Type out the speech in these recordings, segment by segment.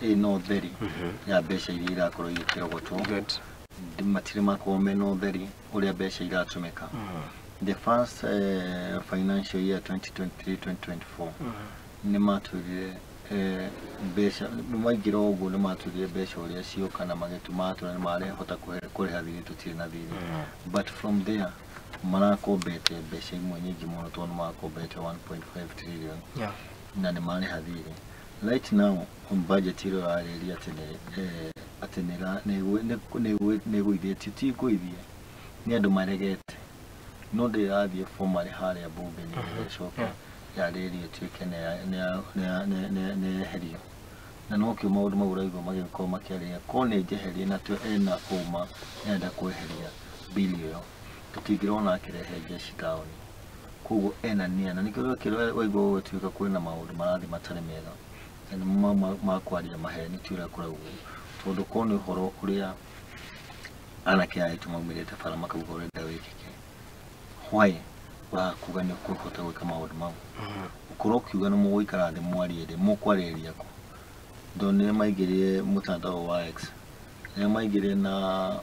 ĩna ũtheri ya mbeca iria irakorwo igĩkĩrogotwo. Matirĩ makorwo mena ũtheri ũrĩa mbeca iratũmĩka. The first financial year 2023-2024, nĩ matwĩrire mbeca nĩ maingĩra ũguo, nĩ matwĩrire mbeca ũrĩa cioka na magĩtuma atũra nĩ marehota kũrĩha thirĩ, tũtirĩ na thirĩ. But from there marakombete mbeca imwe nyingĩ mũno, tondũ nĩ makombete 1.5 trillion na nĩ marĩha thirĩ. Right now budget ĩrĩa ũrarĩria atĩ nĩ atĩ nĩ ĩgũithĩtio, ti ngũithie, nĩ andũ maregete, no ndĩrathiĩ formally harĩa bunge nĩ ĩcoke yarĩrio ĩtuĩke nĩ yeherio. Na nokĩo maũndũ mau ũraigua magĩkorwo makĩarĩria ko nĩ njeherie na ena ũma nĩarenda kweheria bill ĩyo, tũtingĩrona akĩrehe jeshi taũni. Koguo ena nia na nĩkĩo kĩrĩa waigua gũgĩtuĩka kwĩna maũndũ marathiĩ matarĩ mega na nĩ ma kwaria maheni, ti ũrĩa kũraugwo, tondũ korwo nĩ ũhoro ũrĩa anake aya aitũ maumĩrĩte bara makauga ũrenda wĩkĩke, why ũrakuga nĩ ũkũhota gwĩka maũndũ mau, ũkorwo ũkiuga nĩ mũgũikara thĩ mwarie rĩ, mũkwarĩrĩria kũ? Ndonire maingĩrire mũtandao wa X, rĩrĩa maingĩrire na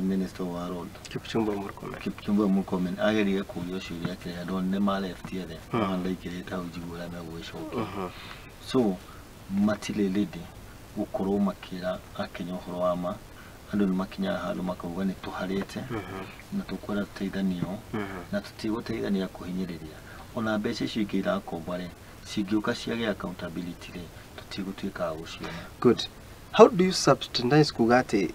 minister wa road. Kipchumba Murkomen. Kipchumba Murkomen agerire kũrio ciũria akĩrehe, ndonire ma left ethe ndaingĩrĩte hau njigue ũrĩa megũgĩcokia. So matirĩ ready gũkorwo makĩra akenya ũhoro wa ma. Andũ nĩ makinyaga handũ makauga nĩ tũharĩte na tũkwenda tũteithanio na tũtigũteithania kũhinyĩrĩria. Ona mbeca icio ingĩ irakombwa rĩ, cingĩũka ciage accountability rĩ, tũtigũtuĩka a gũciona. Good. How do you substantize kuga atĩ